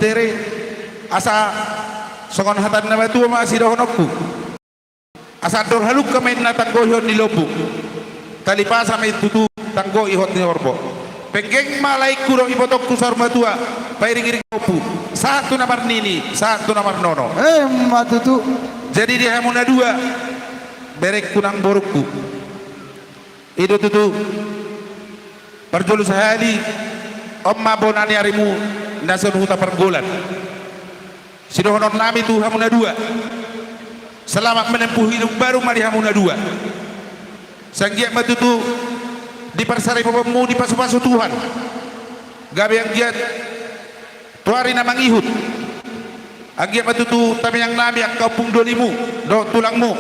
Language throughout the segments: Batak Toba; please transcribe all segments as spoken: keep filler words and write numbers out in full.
bere, asa songon hata ni na matua ma sidohononku. Asa andor halumpang ma inna tanggohon ni lombu. Tali pasa ma i tutu tanggo ihot ni horbo. Penggeng ma laengku dohot ibotongku saur matua, pairing-iring lombu. Sahat tu na marnini, sahat tu na marnono. Emma tutu. Jadi di hamu na dua, berengku nang borungku. I do tutu. Parjolo sahali, on ma bona ni arimu, na sian huta Pargolan. Sidohononnami tu hamu na dua. Selamat menempuh hidup baru ma di hamu na dua. Sai anggiat ma tutu di parsaripeonmu dipasu-pasu Tuhan. Gabe anggiat tu ari na mangihut. Anggiat ma tutu tangiangnami angka ompung dolimu dohot tulangmu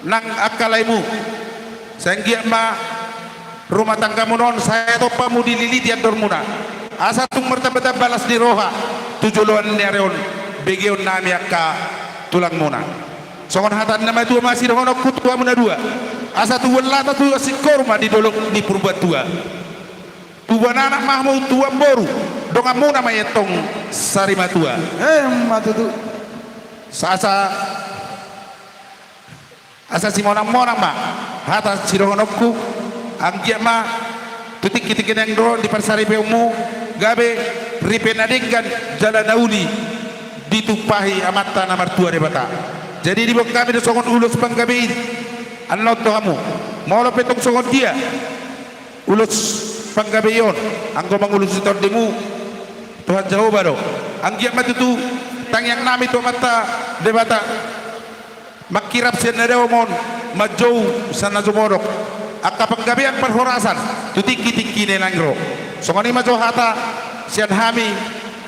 nang angka laemu. Sai anggiat ma rumah tanggamuna on sahat tu hamu dililiti andormuna. Asa tung martamba-tamba las ni roha tu joloan ni ari on begeonnami angka tulangmuna. Songon hata ni na matua ma sidohononku tu hamu na dua. Asa tubuan lata tu singkoru ma di dolok ni Purbatua. Tubuan anak ma hamu tubuan boru, donganmuna ma i antong sarimatua. Emma tutu. Asa, asa simonang-monang ma hata sidohononku, anggiat ma tu tingki-tingki naeng ro di parsaripeonmu, gabe ripe na denggan jala na uli ditumpahi Amanta na martua Debata. Jadi diboan hami do songon ulos panggabean annon tu hamu. Molo pe tong songon dia ulos panggabean on, anggo mangulosi tondimu, Tuhan Jahowa do. Anggiat ma tutu tangiangnami tu Amanta Debata mangkirap sian na dao ma on, manjou sian na jumodok. Angka panggabean parhorasan tu tingki-tingki na naeng ro. Songon i ma jo hata sian hami,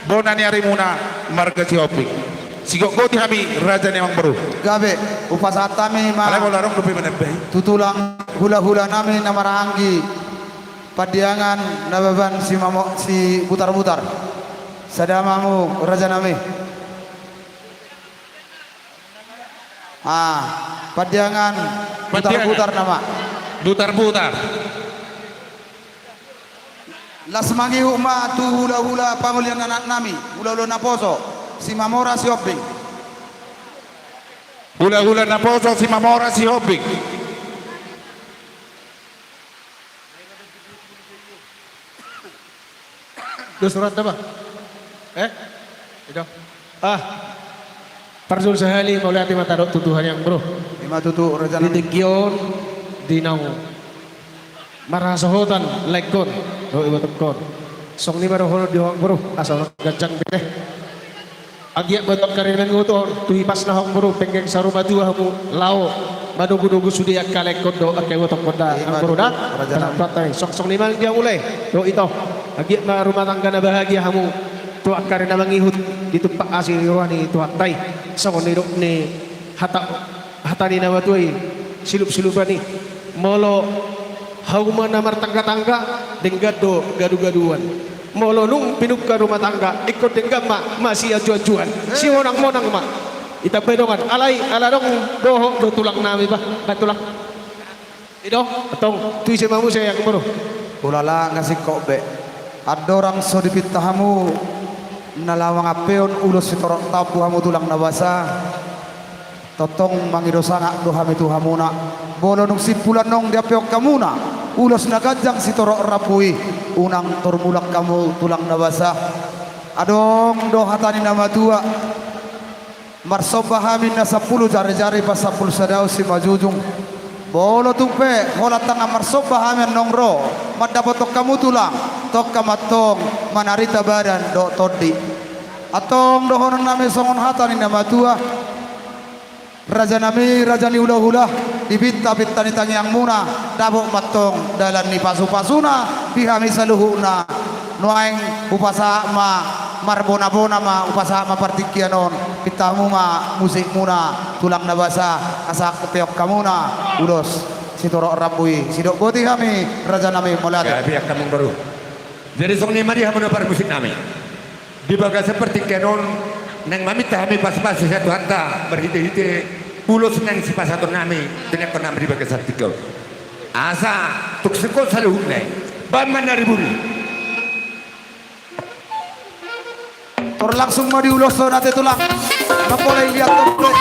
bona ni arimuna marga Sihombing. Sigotgoti hami raja ni amangboru. Gabe, hupasahat hami ma. Alai molo adong dope manambai. Tu tulang hula-hulanami na marhahaanggi Pandiangan Nababan Simamo-, Sibutar-butar. Sada ma hamu rajanami. Ah, Pandiangan. Pandiangan. Butar-butar nama. Butar-butar. Las mangihut ma tu hula-hula pangolian anaknami, hula-hula naposo, Simamora Sihombing. Hula-hula naposo, Simamora Sihombing. Dos rohanta, Bang. Eh? I do. Ah. Parjolo sahali mauliate ma tadok tu Tuhan i, amangboru. Ima tutu, rajanami. Di tingki on, di naung marhasohotan laengkon dohot ibotongkon. Songon i ma dohonon di ho, amangboru, asa unang ganjang be. Anggiat ma tu angka ari na mangihut on, tu hipasna ho, amangboru, penggeng saur matua hamu laho manogu-nogu sude angka laengkon dohot angka ibotongkon da, amangboru da. Ima tutu, rajanami. Tangan pantai. Songon i ma di hamu lae dohot ito. Anggiat ma rumah tangga na bahagia hamu tu angka ari na mangihut, ditumpak asi ni roha ni Tuhanta i. Songon nidok ni hata, hata ni na matua i, silup-silupan i. Molo hauma na martangga-tangga, denggan do gadu-gaduan. Molo nunga pinungka rumah tangga, ingkon denggan ma masianju-anjuan. Simonang-monang ma. Itambai dongan. Alai, ala adong dohot do tulangnami, bah. Bah, tulang. I do, antong, tu ise ma muse, amangboru? Ulala, nga singkop be. Andorang so dipinta hamu na laho mangampehon ulos sitorop rambu hamu tulang na basa, tongtong mangido sangap do hami tu hamuna. Molo nunga simpul annon diampehon hamuna ulos na ganjang sitorop rambu i, unang tormulak hamu tulang na basa. Adong do hata ni na matua. Marsomba hami na sampulu jari-jari, pasampulu sada on simanjujung. Molo tung pe holan tangan marsomba hami annon ro mandapothon hamu tulang, tongka ma antong manarita badan dohot tondi. Antong dohononnami songon hata ni na matua. Rajanami, raja ni hula-hula, di pinta-pinta ni tangiangmuna, dapot ma antong dalan ni pasu-pasuna di hami saluhutna. Nuaeng hupasahat ma marbona-bona ma, hupasahat ma partingkian on, pinta hamu ma musikmuna tulang na basa, asa ampehon hamuna ulos sitorop rambu i. Sidok boti hami, rajanami, mauliate. Gabe, amangboru. Jadi songon i ma di hamuna parmusiknami. Di bagasan partingkian on, naeng maminta hami pasu-pasu sian Tuhanta marhite-hite ulos naeng sipasahatonnami tu angka na di bagasan tingki on. Asa tung singkop saluhutna i, bahen ma na ribur i. Tor langsung ma diuloshon ate tulang. Mambolai liat tor.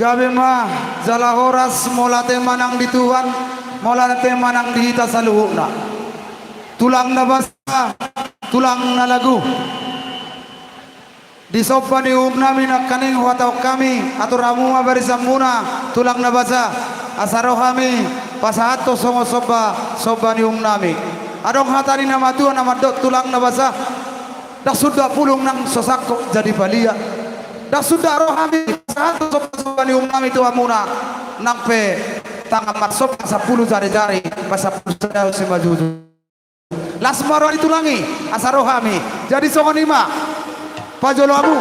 Gabe ma jala horas, mauliate ma nang di Tuhan, mauliate ma nang di hita saluhutna. Tulang na basa, tulang na lagu. Di somba ni uhum nami nangkaning huhatahon hami, atur hamu ma barisan muna, tulang na basa, asa ro hami pasahathon songon somba, somba ni uhum nami. Adong hata ni na matua na mandok, tulang na basa, ndang sundat pulung nang so sangkot jadi palia. Ndang sundat ro hami pasahathon somba, somba ni uhum nami tu hamuna, nang pe tangan marsomba sampulu jarijari, pasampulu sada simanjujung. Las ma roha ni tulang i, asa ro hami. Jadi songon i ma, pajolo hamu.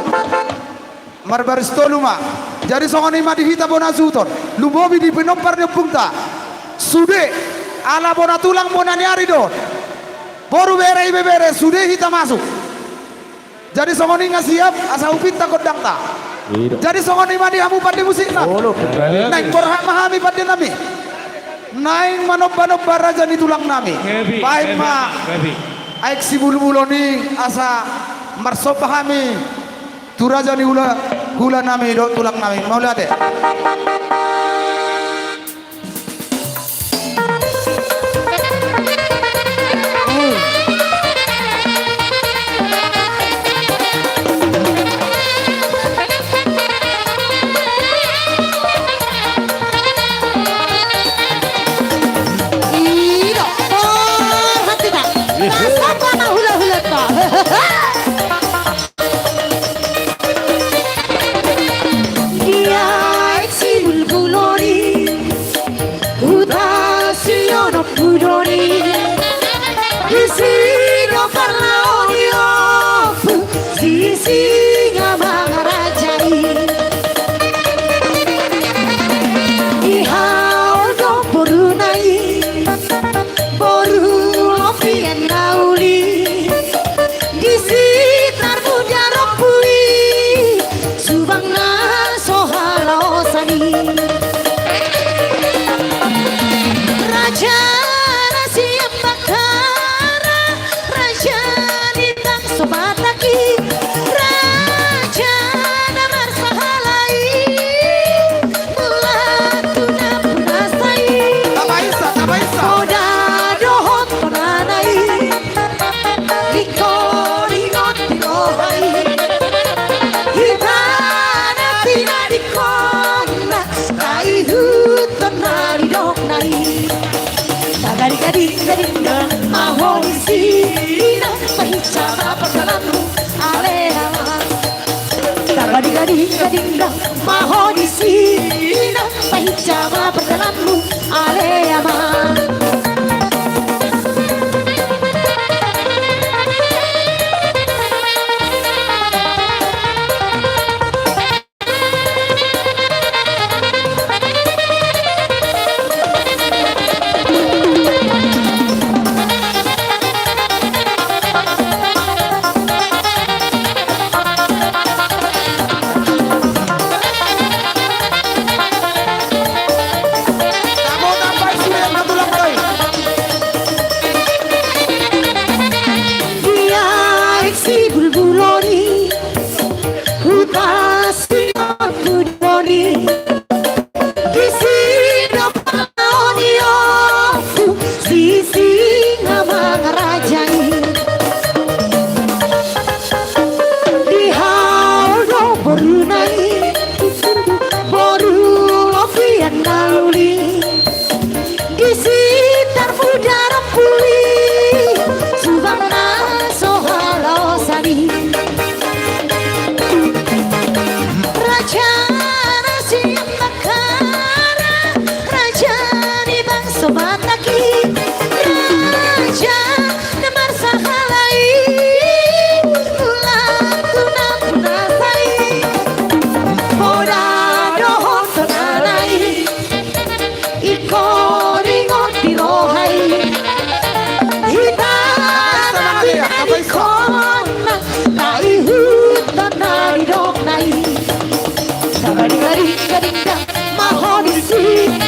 Marbaris tolu ma. Jadi songon i ma di hita bona suhuton. Lumobi di pinompar ni ompungta. Sude, ala bona tulang bona ni ari do. Boru, bere, ibebere, sude hita masuk. Jadi songon i nga siap, asa hupinta gondangta. Jadi songon i ma di hamu pande musikna. Naeng borhat ma hami pande nami. Naeng manombanomba raja ni tulang nami. Baen ma aek sibulbulon i, asa marsomba hami tu raja ni hula, hula nami dohot tulang nami. Mauliate. Ida, borhat hita. Nasaba na hulahulanta. Di aek sibulbulon i, huta Sionompu do i, disi do parlao ni ompu Sisingamangaraja i. Dihaol do boruna i, boru Lopian na uli, disi tarmuda rompu i, subang na so halaosan i. Raja na sian Bahtara, raja ni bangso Batak i, raja na marsahala i, mulak tu nampuna sa i. Tabaisa, tabaisa. Poda dohot tonana i, dingkoningot di roha i. Hita na pinadingkonna, taihuthon na nidokna i. Tagadingadinggadingga ma ho di sina, pahinsa ma pardalanmu ale ama. Tagadingadinggadingga ma ho di sina, pahinsa ma pardalanmu ale ama. Di aek sibulbulon i, huta Sionompu do i, disi do parlao ni ompu Sisingamangaraja i. Dihaol do boruna i, boru Lopian na uli, disi tarmuda rompu i, subang na so halaosan i. Raja na sian Bahtara, raja ni bangso Batak i, raja na marsahala i, mulak tu nampuna sa i. Poda dohot tonana i, dingkoningot di roha i. Hita na pinadingkonna, taihuthon na nidokna i. Tagadingadinggadingga ma ho di sina,